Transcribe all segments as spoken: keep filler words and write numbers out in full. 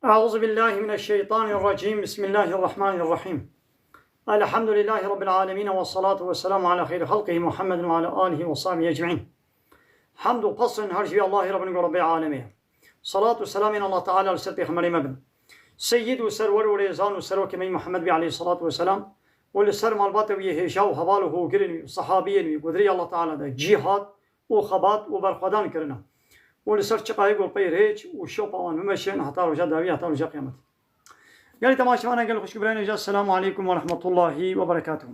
أعوذ بالله من الشيطان الرجيم. بسم الله الرحمن الرحيم. الحمد لله رب العالمين، والصلاة والسلام على خير خلقه محمد وعلى آله وصحبه أجمعين. Hamd û pesn her ji wî Allahê re bin ku Rebbê alemê ye. Salat û selamên Allah Teala li ser Pêxemberê me bin. Seyyid û serwer û rêzan û serokê me Muhammed bî aleyhissalatu vesselam û li ser malbata wî yê hêja û heval û hogirên wî û sehabiyên wî ku di rêya Allah Teala de cîhad û xebat û berxwedan kirine û li ser çiqayê ku pey rêç û şopa wan bimeşin heta roja dawî, heta roja qiyametê. Gelî temaşevana, gelî xwişk û birayên hêja, Selamu aleykum ve rahmetullahi ve berekatuhu.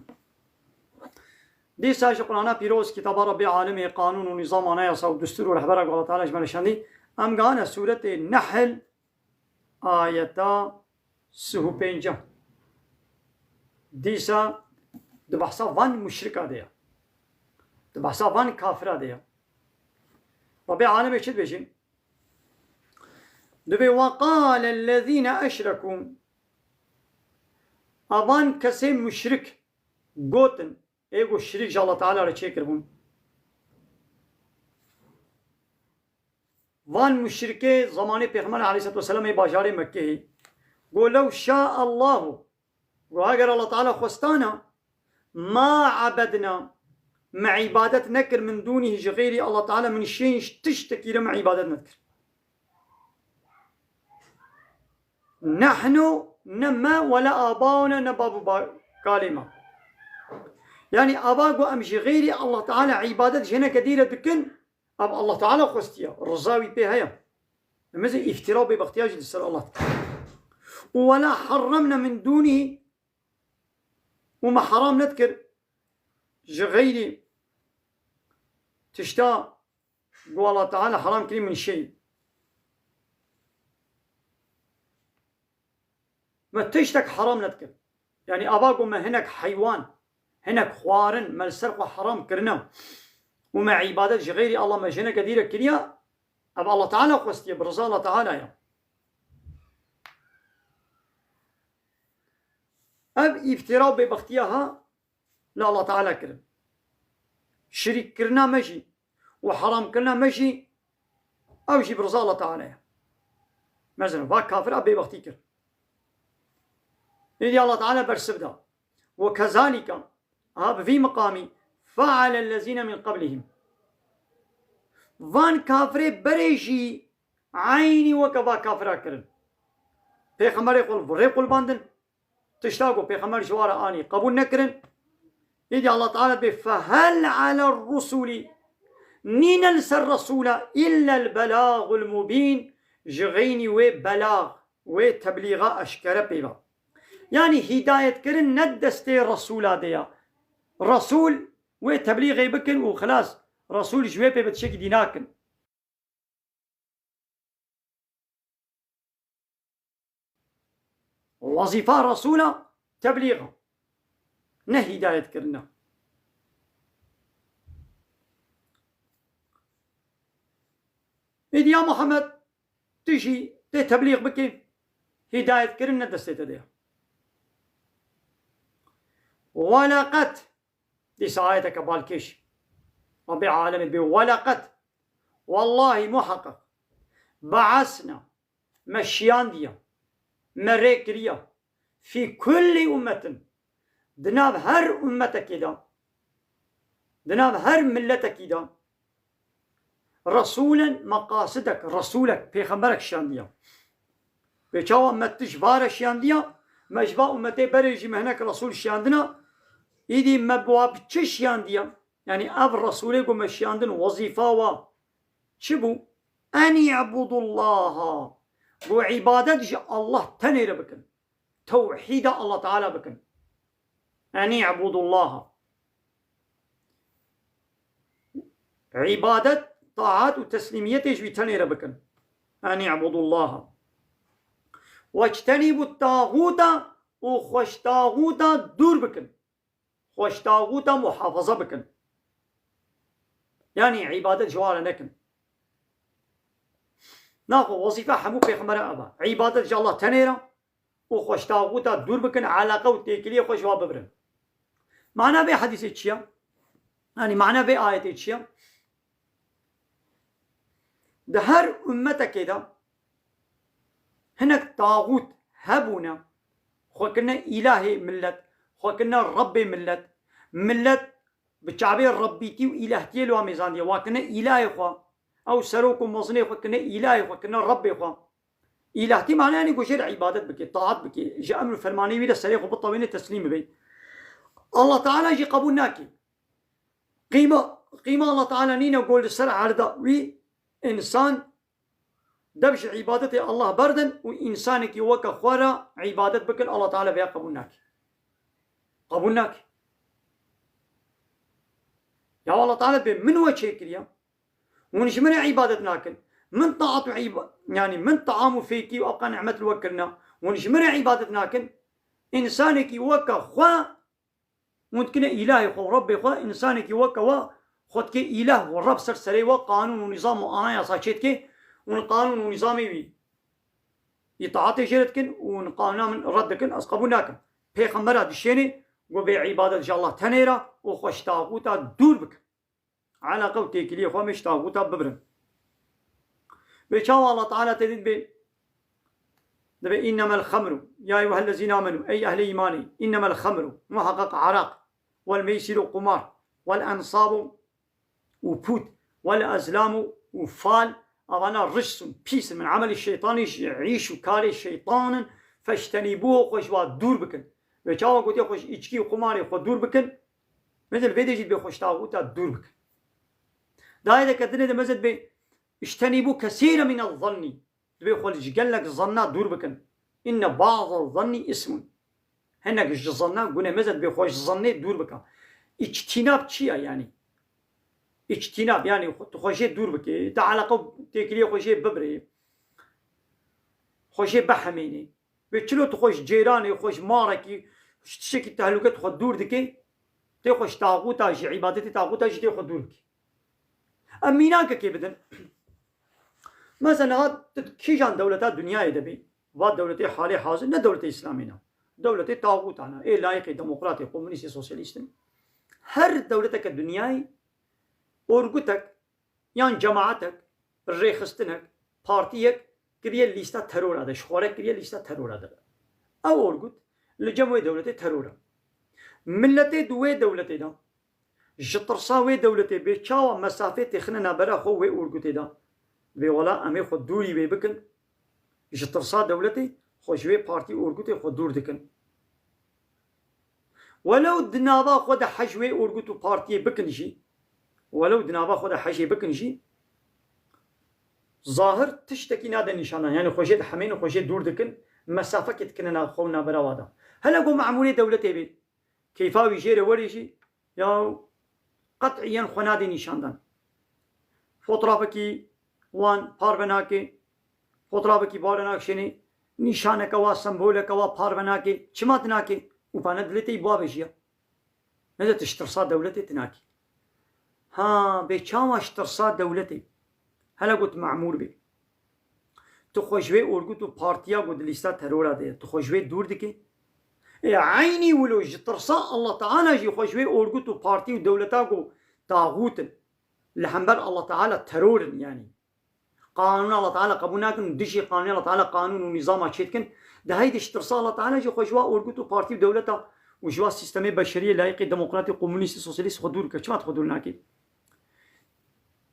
Dîsa ji Qur'ana pîroz, kitaba Rebbê alemê, qanûn û nîzam, anayasa û destûr û rehbera ku Allah Teala ji me re şandî, em gihane sûretê Nehl, ayeta sih û pênc. Dîsa di behsa van muşrika de ye. Di behsa van kafira de ye. Rebbê alemê çi dibêje? Dibê, "Ve qâlellezîne eşrekû." Avan kesê muşrik gotin, ê ku şirîk ji Allah Teala re çêkiribûn. Van muşrikê zamanê Pêxember aleyhissalatu vesselam ê bajarê Mekkehê, go, "Lew şâ Allahu." Go, "Eger Allah Teala xwestana, ma ebedna, me îbadet nekir min dûnî ji xeyrî Allah Teala, min şên ji tiştekî re me îbadet nedikir." Nehnu, ne me, wela abauna, ne bab û ba-, kalê me. Yanî ava ku em ji xeyrî Allah Teala îbadet ji hineke dî re dikin, ev Allah Teala xwestiye, riza wî pê heye. Em ê îftira û bêbextiya jî li ser Allah dikin. Û wela harramna min dûnî, û me haram nedikir ji xeyrî tişta ku Allah Teala haram kirî min şey. Me tiştek haram nedikir. Yanî ava ku me hinek heywan, hinek xwarin me li ser xwe haram kirine û me îbadet ji xeyrî Allah, me ji hineke dî re kiriye, ev Allah Teala xwestiye, bi riza Allah Teala ye. Ev îftira û bêbextiya ha li Allah Teala kirin. Şirîkkirina me jî û heramkirina me jî, ew jî bi riza Allah Teala ye. Mezin, va kafira bêbextî kir. Êdî Allah Teala bersiv da. Ve kezalîke, ha bi vî miqamî, fealellezîne min qeblihim. Van kafirê berê jî eynî weke va kafira kirin. Pêxemberê xwe li virê qulbandin. Tişta ku Pêxember ji wan re anî qebûl nekirin. Îdî Allah Teala bê, "Fehel ala rusulî", nîne li ser Resûla, "illel belagul mubîn", ji xeynî wê belag, wê teblîxa eşkere pê ve. Yanî hîdayetkirin ne destê Resûla de ya. Resûl wê teblîxê bikin û xilas. Resûl ji wê pê bi tiştekî dî nakin. Wezîfa Resûla teblîx e, ne hîdayetkirin e. Êdî ya Muhammed, tu jî tê teblîx bikî, hîdayetkirin ne destê te de ye. Weleqet, dîsa ayeteke balkêş. Rabbê alemê dibê, weleqet, wellahî, muheqeq, be'esna, me şiyandiye, me rê kiriye, fî kullî ummetin, di nav her ummetekê de, di nav her milletekî de, resûlen, me qasidek, resûlek, pêxemberek şiyandiye. Pê çawa me tu ji va re şiyandiya, me ji va ummetê berê jî me hinek resûl şiyandina, îdî me bi wa bi çi şiyandiya? Yanî ev resûlê ku me şiyandin, wezîfa wa çi bû? En i'budullaha. Ku îbadet ji Allah tenê re bikin. Tewhîda Allah Teala bikin. En i'budullaha. Îbadet, taat û teslîmiyetê ji wî tenê re bikin. En i'budullaha. Wectenîbu tağûta û xwe ji tağûta dûr bikin. Xwe ji tağûta muhafaza bikin. Yanî îbadet ji wan re nekin. Naxwe wezîfa hemû pêxembera ev e. Îbadet ji Allah tenê re û xwe ji tağûta dûr bikin, eleqe û têkiliyê xwe ji wa bibirin. Mana vê hedîsê çi ye? Yanî mana vê ayetê çi ye? Di her ummetekê de Hinek taxût hebûne, xwe kirine îlahê millet, xwe kirine Rebbê millet. Millet bi çavê Rebbîtî û îlahtiyê li wan mêzandiye, wa kirine îlahê xwe. Ew serok û mezinê xwe kirine îlahê xwe, kirine Rebbê xwe. Îlahtî mane yanî ku jê re îbadet bike, taat bike, ji emr û fermanê wî re serê xwe bitewêne, teslîm bibe. Allah Teala jî qebûl nake. Qîma, qîma Allah Teala nîne ku li ser erda wî însan dev ji îbadetê Allah berdin û însanekî weke xwe re îbadet bikin, Allah Teala vêya qebûl nake. Qebûl nake. Ya Allah Teala bê min we çêkiriye. Hûn ji min re îbadet nakin. Min taat û îba-, yanî min taam û fêkî û evqa nimet li we kirine. Hûn ji min re îbadet nakin. Însanekî weke xwe hûn dikine îlahê xwe û Rebbê xwe, însanekî weke we xwe dike îlah û Reb ser serê we, qanûn û nîzam û anayasa çêdike, hûn qanûn û nîzamê wî îtaatê jê re dikin û hûn qanûna min red dikin, ez qebûl nakim. Pêxembera dişênê got bê îbadet ji Allah tenê re û xwe ji taxûta dûr bikin. Eleqe û têkiliyê xwe me ji taxûta bibirin. Bê çawa Allah Teala tê dibê, dibê, "Innemel xemru, ya eyyuhellezîne amenu, ey ehlê îmanê, innemel xemru, muheqeq araq, wel meysiru qumar, wel ensabu û pût, wel ezlamu û fal, avana ricsun, pîs in, min emelî şeytanî, ji îş û karê şeytan in, feştenîbû, xwe ji wa dûr bikin." Bê çawa gotiye xwe ji îçkî û qumarê xwe dûr bikin, Mesela vê de jî dibê xwe ji taxûta dûr bikin. Dayê de ketine de meze dibê, "Îjtenîbû kesîre mine zannî." Dibê xwe ji gelek zanna dûr bikin. "Inne ba'ze zannî ismun." Hinek ji zanna gune meze dibê xwe ji zannê dûr bike. Îçtînab çi ye yanî? Îçtînab yanî xwe, tu xwe jê dûr bikê. Te eleqe û têkiliyê xwe jê bibirê. Xwe jê bihemênê. Wê çilo tu xwe ji cêranê, xwe ji marekî, ji tiştekî tehlûke tu xwe dûr dikê, tê xwe ji taxûta, ji îbadetê taxûta jî tê xwe dûr bikê. Em mînakekê bidin. Mesela niha tu kîjan dewleta dinyayê de bî, va dewletê halê hazir ne dewletê îslamî ne. Dewletê taxûtan e. Ê layîqê demokratê, komunîstê, sosyalîst in. Her dewleteke dinyayê orgutek yan cemaetek, rêxistinek, partiyek kiriye lîsta terora de, ji xwe re kiriye lîsta terora de. Ew orgut li cem wê dewletê teror e. Miletê di wê dewletê de ji tirsa wê dewletê bê çawa mesafê têxine navbera xwe wê orgutê de. Dibê wela em ê xwe dûrî wê bikin. Ji tirsa dewletê xwe ji wê partî orgutê xwe dûr dikin. Welew di nava xwe de hej wê orgut û partiyê bikin jî, welew di nava xwe de hejê bikin jî, zahir tiştekî nade nîşandan. Yanî xwe jê dihemên û xwe jê dûr dikin, mesafekê dikine nav xwe û navbera wa de. Hele ku memûrê dewletê bê, keyfa wî jê re werê jî, ya qet'iyen xwe nadê nîşandan. Fotrafekî wan parve nake, fotrafekî bare nakişênê, nîşaneke wa, semboleke wa parve nake. Çima tu nake? Û pane dilê te yî biwa vejiya. Nede tu ji tirsa dewletê tu nakî. Ha, bê çawa ji tirsa dewletê? Hele got memûr bê. Tu xwe ji wê orgut û partiya ku di lîsta terora de ye, tu xwe ji wê dûr dikî? Ê eynî wilo ji tirsa Allah Teala jî xwe ji wê orgut û partî û dewleta ku taxût in, li hember Allah Teala teror in yanî. Qanûna Allah Teala qebûl nakin û dijî qanûnê Allah Teala qanûn û nîzama çêdikin. Di heydê ji tirsa Allah Teala jî xwe ji wa orgut û partî û dewleta û ji wa sîstemê beşeriyê layîqê demokratî, komunîstî, sosyalîst xwe dûr bike. Çima tu xwe dûr nakî?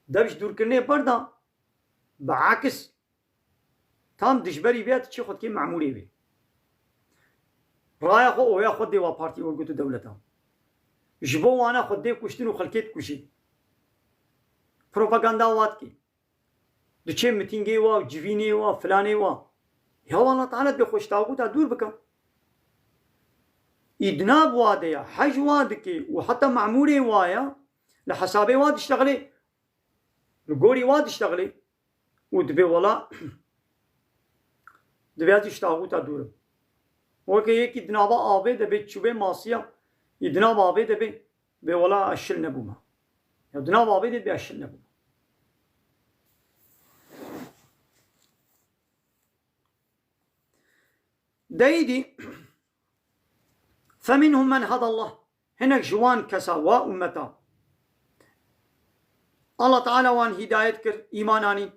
Dev ji dûrkirinê berda, bi ekis, tam dijberî vê ya tu çi xwe dikê memûrê wê. Raya xwe, oya xwe dê wa partî, orgut û dewleta. Ji bo wana xwe dê kuştin û xelkê dikujî. Propaganda wa dikê. Diçê mitîngê wa, civînê wa, filanê wa. Ya Allah Teala dê xwe ji taxûta dûr bike. Îdna bi wa de ya, hej wa dike û heta memûrê wa ya, li hesabê wa diştexilê, li gorî wa diştexilê û dibê wela divê ez ji taxûta dûr im. Weke yekî di nava avê de bê çûbê masiya, yî di nava avê de bê, bê wela ez şil nebûme. Ya di nava avê de bê ez şil nebûme. Deyî dî, "Feminhum men hedallah." Hinek ji wan kesa, wa ummeta, Allah Teala wan hîdayet kir, îman anîn.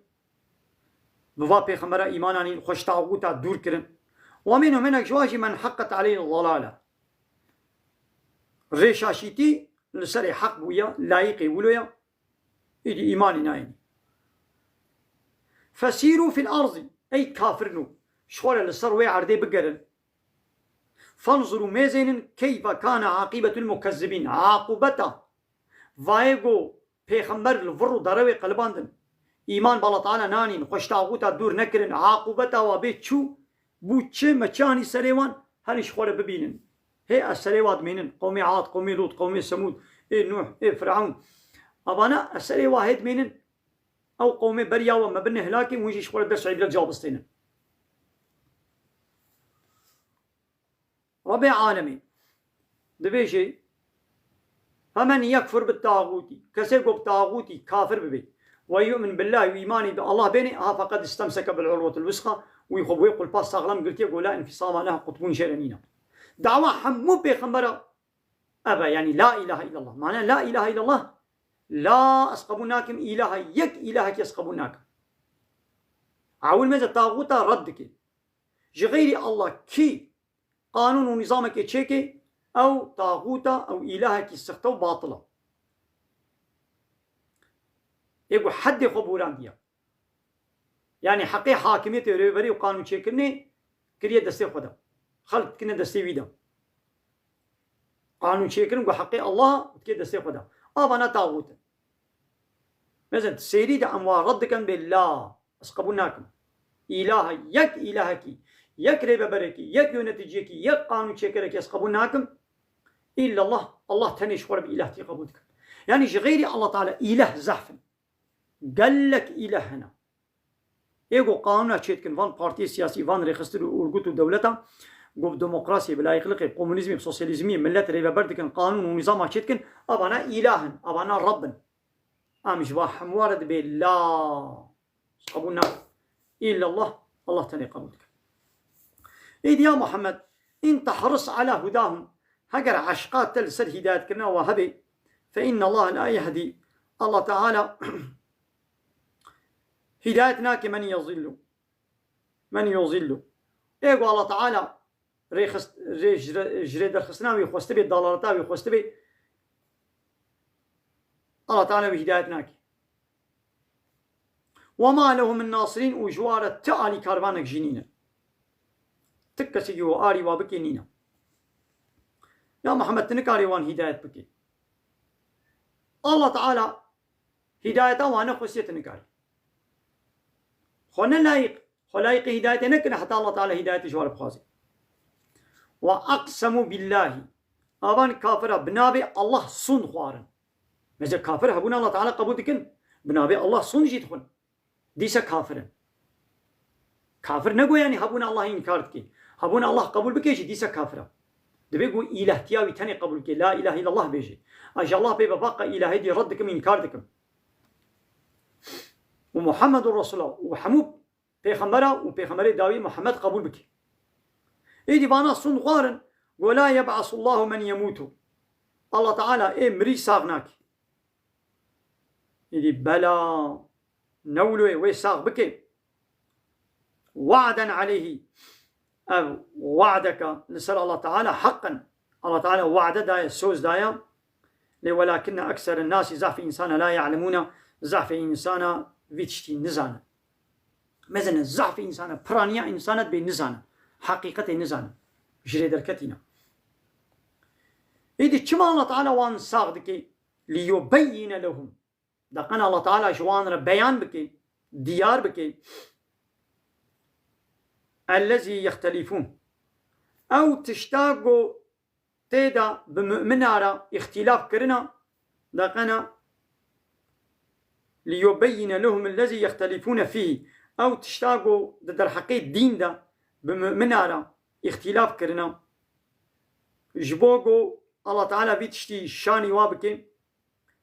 Bi va pêxembera îman anîn, xwe ji taxûta dûr kirin. Ve minhum, hinek ji wan jî, men heqqet aleyhi dalale. Rêşaşîtî li serê heq bûye, layîqê wilo ye, îdî îmanê nayênî. Fesîrû fil arzî, ey kafirno, ji xwe re li ser wê erdê bigerin. Fenzurû, mêzênin, keyfe kane aqîbetul mukezzibîn. Aqûbeta vayê ku pêxember li vir û derewê qelibandin, îman bi Allah Teala nanîn, xwe ji taxûta dûr nekirin, aqûbeta wa bê çû, bû çi, me çi anî serê wan, herî ji xwe re bibînin. Hê ez serê wa dimînin, qewmê Ad, qewmê Lût, qewmê Semûd, ê Nûh, ê Firewn. Avana ez serê wa hê dimînin, ew qewmê beriya we me bin hilakê, hûn jî ji xwe re ders û îbret ji wa bistênin. Rebê alemî dibêje, "Femen yekfur bi taxûtî", kesê ku bi taxûtî kafir bibe, "ve yu'min billahi", û îmanî bi Allah bêne, "ha feqed istemseke bil urwetil wusqa", wî xwe bi wê qulpa saxlem girtiye, ku la infisama leha, qutbûn jê re nîne. Dawa hemû pêxembera ev e, yanî la ilahe illallah. Mane la ilahe illallah, la, ez qebûl nakim, îlaha yek, îlahekî ez qebûl nakim. Ewil mêze taxûta red dike. Ji xeyrî Allah kî qanûn û nîzamekê çêke, ew taxûta, ew îlahekî sixte û batil e. Ê ku heddê xwe borandiye. Yanî heqê hakimiyetê, rêberî û qanûn çêkirinê kiriye destê xwe de. Xelk dikine destê wî de. Qanûn çêkirin ku heqê Allah dike destê xwe de. Avana taxût in. Mesela sêrî de em wa red dikin bê la. Ez qebûl nakim. Îlaha yek, îlahekî, yek rêveberekî, yek yöneticiyekî, yek qanûnçêkerekî ez qebûl nakim. Îllallah, Allah tenê ji xwe re bi îlahtiyê qebûl dikim. Yanî ji xeyrî Allah Teala îlah zehf in. Gelek îlah hene. Ê ku qanûna çêdikin, van partiyê siyasî, van rêxistin û urgut û dewleta, ku bi demokrasiyê, bi layîqlikê, bi komunîzmê, bi sosyalîzmî millet rêveber dikin, qanûn û nîzama çêdikin, avana îlah in, avana Reb in. Em ji va hemû re dibê la. Qebûl nakin. Îllallah, Allah tenê qebûl dike. Êdî ya Muhammed, in tehris ala hudahum, heger eşqa te li ser hîdayetkirina wa hebe, fe inna Allah la yehdi, Allah Teala hîdayet nake men yezillu, men yuzillu. Ê ku Allah Teala rêxist-, rê-, ji rê-, ji rê derxistina wî xwestibê, dalaleta wî xwestibê, Allah Teala wî hîdayet nake. "Ve ma lehu min nasirîn", û ji wa re ti alîkarvanek jî nîne. Ti kesekî ku arî wa bike nîne. Ya Muhammed, tu nikarî wan hîdayet bike. Allah Teala hîdayeta wan nexwestiye, tu nikarî. Xwe ne layîq, xwe layîqê hîdayetê nekirine heta Allah Teala hîdayetê ji wan re bixwaze. "Ve aqsemu billahi", avan kafira bi navê Allah sûnd xwarin. Mesela kafir hebûna Allah Teala qebûl dikin, bi navê Allah sûnd jî dixwin. Dîse kafir in. Kafir ne ku yanî hebûna Allahê înkar dike. Hebûna Allah qebûl bike jî dîse kafir e. Dibê ku îlahtiya wî tenê qebûl bike. La ilahe illallah bêje. Ez ji Allah bê bepaqa îlahê dî red dikim, înkar dikim. Û Muhammedun Resulullah û hemû pêxembera û pêxemberê dawî Muhammed qebûl bike. Êdî vana sûnd xwarin, go la yeb'asullahu men yemutu. Allah Teala ê mirî sax nake. Êdî bela, ne wilo ye, wê sax bike. Wa'den aleyhi. Ev wa'deke li ser Allah Teala heq in. Allah Teala wa'de daye, söz daye. Lê welakinne ekseren nasi, zehfê însana la ya'lemûne, zehfê însana vî tiştî nizane. Mezene zehfê însana, piraniya însana dibê nizane. Heqîqetê nizane. Ji rê derketîne. Êdî çima Allah Teala wan sax dike? Liyubeyyine lehum. Deqen Allah Teala ji wan re beyan bike, diyar bike. Ellezî yextelîfûn. Ew tişta ku tê de bi mumina re îxtîlaf kirina, deqena liyubeyyine lehum ellezî yextelîfûne fîhî. Ew tişta ku di derheqê dîn de bi mumina re îxtîlaf kirina, ji bo ku Allah Teala vî tiştî şanî wa bike,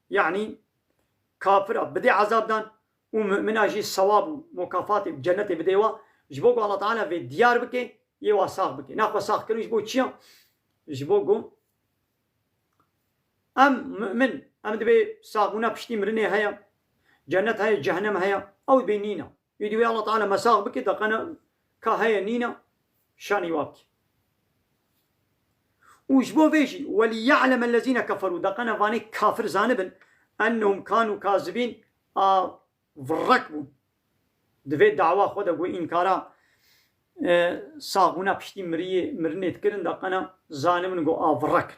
yanî kafira bidê ezabdan û mumina jî sewab û mukafatê û cennetê bidê wa, ji bo ku Allah Teala vê diyar bike, yê wa sax bike. Naxwe sax kirin ji bo çi ya? Ji bo ku em mumin, em dibê saxbûna piştî mirinê heye, cennet heye, cehennem heye, ew dibê nîne. Îdî wê Allah Teala mesax bike, deqene ka heye nîne, şanî wa bike. Û ji bo vê jî, "Welîye'leme ellezîne keferû", deqene vanê kafir zanibin, "ennehum kanu kazibîn", a virrek bûn. Di vê dawa xwe de ku înkara, e, saxbûna piştî miriyê, mirinê dikirin, deqene zanibin ku a virrek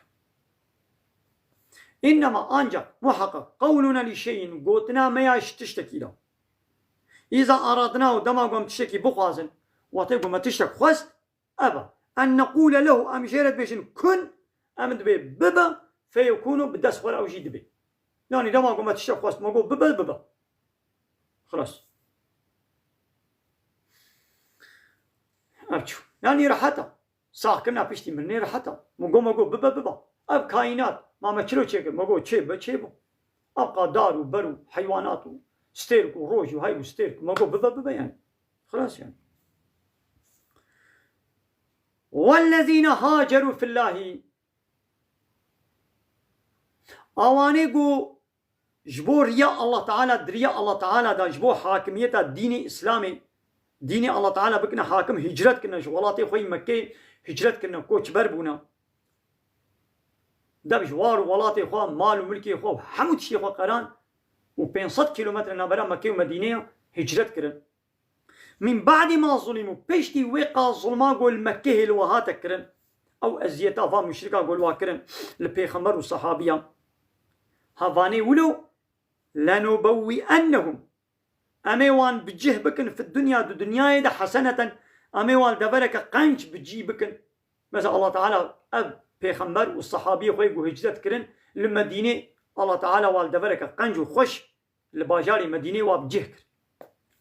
in. Înnema, ancak, muheqeq, qewlûne lî şeyîn, gotina me ya ji tiştekî de. Îza aradnahu, dema ku em tiştekî bixwazin, wextê ku me tiştek xwest, ev e. En neqûle lehu, em jê re dibêjin kun, em dibê bibe, feyekûnu, bi dest xwe re ew jî dibe. Yanî dema ku me tiştek xwest, me got bibe, bibe. Xilas. Ev çû. Yanî rehet e. Saxkirina piştî mirinê rehet e. Min got, me got, bibe, bibe. Ev kaînat, ma me çilo çêkir? Me got, çê be, çê be. Ev qadar û ber û heywanat û stêrk û roj û hey û stêrk. Me got, bibe, bibe yani. Xilas yani. Wellezîne haceru fillahî. Awanê ku ji bo riya Allah Teala, di riya Allah Teala de, ji bo hakimiyeta dînê Îslamê, dînê Allah Teala bikine hakim, hicret kirine ji welatê xwe yî Mekkeyê, hicret kirine, koçber bûne. Dev ji war û welatê xwe, mal û milkê xwe û hemû tiştê xwe qeran û pênc sed kîlometre navbera Mekkê û Medînê ye, hicret kirin. Min ba'dî ma zulîmû, piştî wê qas zulma ku li Mekkê hê li we hate kirin, ew eziyeta van muşrika ku li we kirin, li pêxember û sehabiyan. Hevanê wilo, lenubewwi'ennehum, em ê wan bi cih bikin, fi dunya, di dinyayê de, heseneten, em ê wan devereke qenc bi cih bikin. Mesela Allah Teala ev pêxember û sehabiyê xwe ku hicret kirin, li Medînê Allah Teala wan devereke qenc û xweş li bajarê Medînê wa bi cih kir.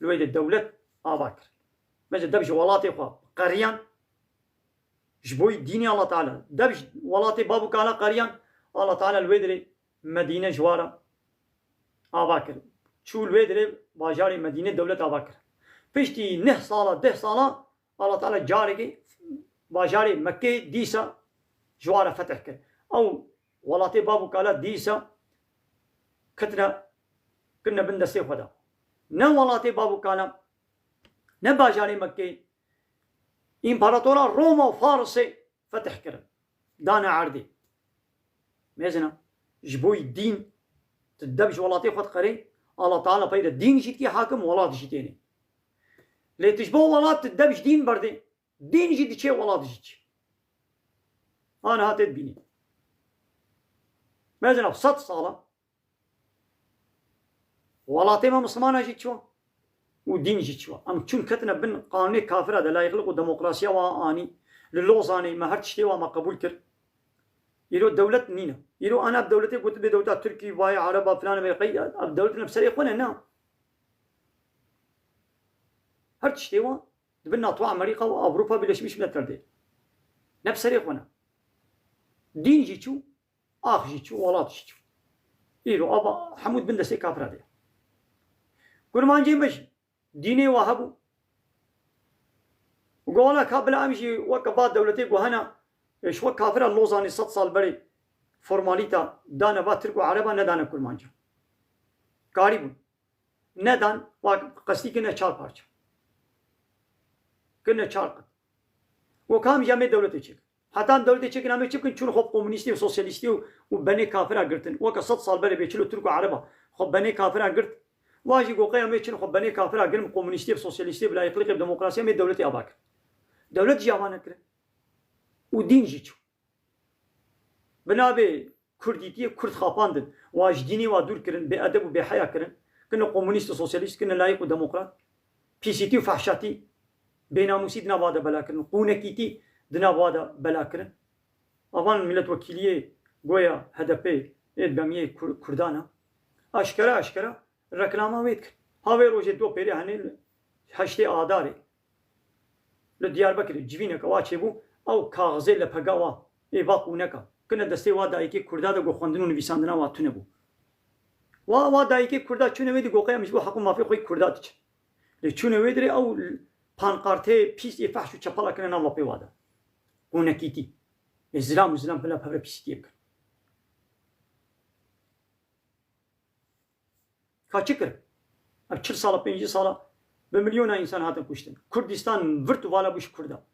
Li wê de dewlet ava kir. Mesela dev ji welatê xwe qeriyan, ji bo dînê Allah Teala. Dev ji welatê bab û kala qeriyan, Allah Teala li wê derê Medîne ji wa re ava kir. Çû li wê derê bajarê Medîne dewlet ava kir. Piştî neh sala, deh sala, Allah Teala carekê bajarê Mekkê dîsa ji wa re fetih kir. Ew welatê bab û kala dîsa ketine, kirine bin destê xwe de. Ne welatê bab û kala, ne bajarê Mekkê, împaratora Roma û Farisê fetih kirin. Dane erdê. Mêzina, ji bo dîn, tu dev ji welatê xwe diqerê, Allah Teala pey de dîn jî dikê hakim, welat jî tênê. Lê tu ji bo welat tu dev ji dîn berdê, dîn jî diçê, welat jî diçê. Aniha tê dibînî. Mêzina sed sala, welatê me Mislimana jî çû û dîn jî çû. Em çûn ketine bin qanûnê kafira de, layîqlik û demokrasiya wa anî. Li Lozanê me her tiştê wa me qebûl kir. Îro dewlet nîne. Îro ana bi dewletê gotibê dewleta Tirkî, vayê Ereba, filan, vê qey, ev dewlet ne bi serê xwe ne, ne. Her tiştê wa di bin NATO, Amerîka û Ewropa Birleşmiş Milletler de. Ne bi serê xwe ne. Dîn jî çû, ax jî çû, welat jî çû. Îro ava hemû di bin destê kafira de. Kurmancê me jî dînê wa hebû. Û gola ka bila em jî weke va dewletê guhena, e, ji we kafira Lozanê sed sal berê formalîta dane va Tirk û Ereba, nedane Kurmanca. Karîbûn. Nedan, wa qestî kirine çar parça. Kirine çar qit. Û kam jî em ê dewletê çêkin. Heta em dewletê çêkin, em ê çi bikin? Çûn xwe bi komunîstî û sosyalîstî û, û benê kafira girtin. Weke sed sal berê bê çilo Tirk û Ereba xwe benê kafira girt. Wa jî goqey em ê çin xwe benê kafira girin, komunîstî û sosyalîstî bi layîqlikê bi demokrasiyê em ê dewletê ava kirin. Dewlet jî ava nekirin. Û dîn jî çû. Bi navê Kurdîtiyê Kurd xapandin. Wa ji dînê wa dûr kirin, bêedeb û bêheya kirin. Kirine komunîst û sosyalîst, kirine layîq û demokrat. Pîsîtî û fehşatî, bênamûsî di nav wa de bela kirin. Qûnekîtî di nav wa de bela kirin. Avan miletwekîliyê goya H D P ê demiyê Kur-, Kurdan e. Aşkere aşkere reklama wê dikin. Ha vê rojê do pêrê henê li heştê Adarê li Diyarbekirê civîneke wa çêbû, ew kaxizê lepega wa, ê va qûneka, kine destê wa dayikê Kurda de ku xwendin û nivîsandina wa tune bû. Wa, wa dayikê Kurda çûne wê dî goqeya min ji bo heq û mafê xwe yê Kurda diçin. Lê çûne wê dirê ew pankartê pîs ê fehş û çepela kine nav lapê wa de. Qûnekîtî. Ê zilam û zilam bila pevre pîsîtiyê bikin. Ka çi kir? Ev çil sala, pêncî sala Bi milyona însan hatin kuştin. Kurdistan virt û vala bû ji Kurda.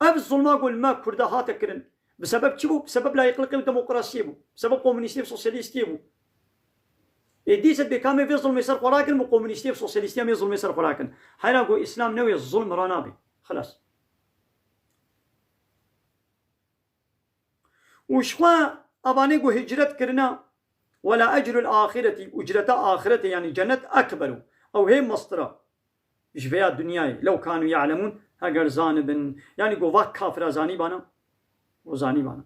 Ev zulma ku li me Kurda hate kirin, bi sebeb çi bû? Bi sebeb layîqlikê û demokrasiyê bû. Bi sebeb komunîstê û sosyalîstiyê bû. Ê dîsa dê ka em ê vê zulmê ser xwe rakin, bi komunîstê û sosyalîstiyê em ê zulmê ser xwe rakin. Heyra ku Îslam newê zulm ranabe. Xilas. Û ji xwe evanê ku hicret kirine, wela ecrul axireti, ucreta axiretê, yanî cennet, ekberu. Ew hê mestir e ji vêya dinyayê. Lew kanu ya'lemûn, heger zanibin. Yanî ku va kafira zanîbana, û zanîbana.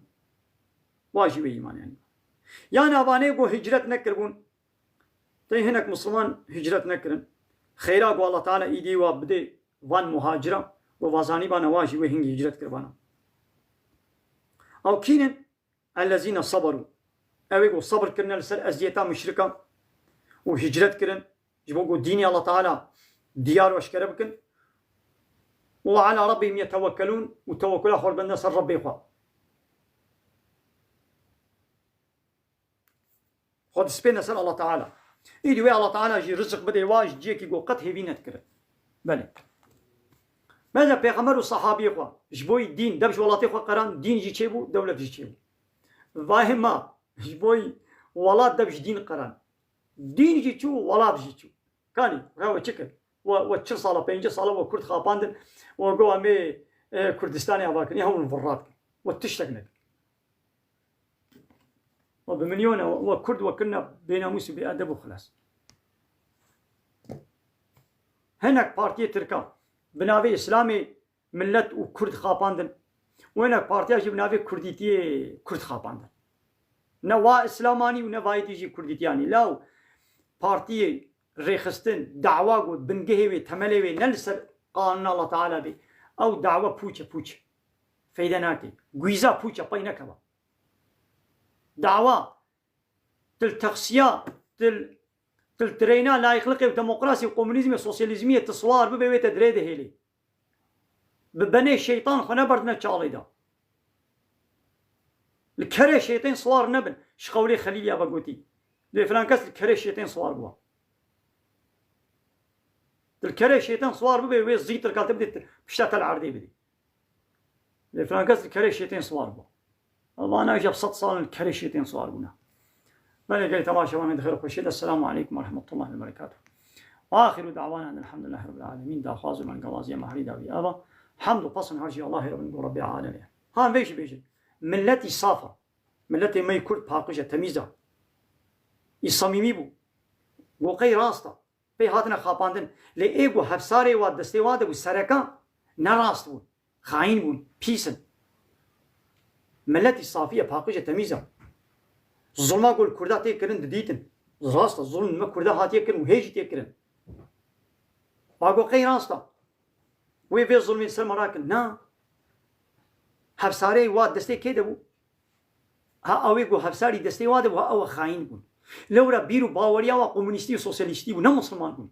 Wa jî wê îman yanî. Yan evanê ku hicret nekiribûn, tê hinek Misliman hicret nekirin. Xeyra ku Allah Teala îdî wa bidê van muhacira, ku va zanîbana wa jî wê hingî hicret kiribana. Ew kî ne? Ellezîne saberu. Ew ê ku sebir kirine li ser eziyeta muşrika û hicret kirin, ji bo ku dînê Allah Teala diyar û eşkere bikin. Û ala Rabbihim yetewekkelûn, û tewekkula xwe bidine ser Rebbê xwe. Xwe dispêne ser Allah Teala. Îdî wê Allah Teala jî rizik bidê wa ji cihekî ku qet hêvî nedikire. Belê. Mesela Pêxember û sahabiyê xwe ji bo dîn dev ji welatê xwe qeran, dîn jî çêbû, dewlet jî çêbû. Vayê ma ji bo welat dev ji dîn qeran. Dîn jî çû, welat jî çû. Kanî, rewe çi kir? We, we çil sala, pêncî sala we Kurd xapandin, we got em ê, e, Kurdistanê ava kin, ya hûn virrat kin. We tiştek nekir. We bi milyona we, we Kurd we kirine bênamûs û bêedeb û xilas. Hinek partiyê Tirka bi navê Îslamê millet û Kurd xapandin. Wêne partiya jî bi navê Kurdîtiyê Kurd xapandin. Ne wa Îslam anî û ne vayîtî jî Kurdîtî anî. Law partiyê rêxistin, dawa got, bingehê wê, temelê wê ne li ser qanûna Allah Teala bê. Ew dawa pûç e, pûç. Feyde nake. Gwîza pûç e, pey nekeva. Dawa til texsiya, til, til tireyna layîqliqê û demokrasî û komunîzmê, sosyalîzmiyê ti siwar bibe wê te dirê dihêlê. Bi benê şeytan xwe neberdine çalê de. Li kerê şeytên siwar nebin. Ji qewlê Xelîlî ya ve gotî. Lê filan kes li kerê şeytên siwar bû. Li kerê şeytên siwar bibe wê zî tirka te bidê pişta te li erdê bidê. Lê filan kes li kerê şeytên siwar bû. Vana jî sed sal in li kerê şeytên siwar bûne. Belê gelî temaşevanê dixêr xweşê de. Selamu aleykum ve rahmetullahi ve berekatuh. Axiru da'wana elhamdulillahi rabbil alemin. Daxwaz û bengavaziya me herî dawî ava. Hamd û pasin her jî Allahê re bin ku Rebbê alemê. Ha vê jî bêjin. Milletî saf e. Milletê me yê Kurd paqij e, temîz e. Î samîmî bû. Got qey rast e. Pê hatine xapandin. Lê ê ku hevsarê wa destê wa de bû sereka, ne rast bûn. Xayîn bûn. Pîs in. Miletî safî ye, paqij e, temîz e. Zulma ku li Kurda tê kirin didîtin. Rast e, zulm me Kurda hatiye kirin û hê jî tê kirin. Ba got qey rast e. Wê vê zulmê ser me rakin. Na. Hevsarê wa destê kê de bû? Ha, ew ê ku hevsarî destê wa de bû, ha, ew xayîn bûn. Lewra bîr û baweriya wa komunîstî û sosyalîstî bû, ne misilman bûn.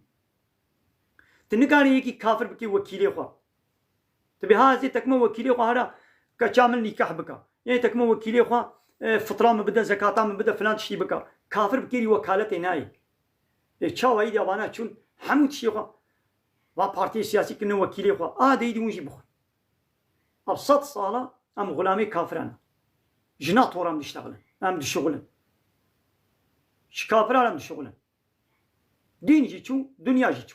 Tu nikarî yekî kafir bikî wekîlê xwe. Tu bê ha ez ê tekme wekîlê xwe hera keça min nîkah bika. Yê tekme wekîlê xwe, e, fitra min bide, zekata min bide, filan tiştî bika. Kafir bikêrî wekaletê nayê. Ê çawa îdî vana çûn hemû tiştê xwe va partiyê siyasî kirine wekîlê xwe. A de îdî hûn jî bixwin. Ev sed sala em xulamê kafiran in. Ji na tora em diştexilin. Em dişixulin. Ji kafiran em dişixulin. Dîn jî çû, dinya jî çû.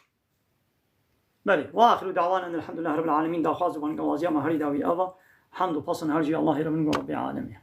Belê. Ve axiru da'wana enelhamdülillahi rabbil alemin. Daxwaz û bangewaziya me herî dawî ava. Hamd û pasin her jî Allahê re bin ku Rebbê alemê.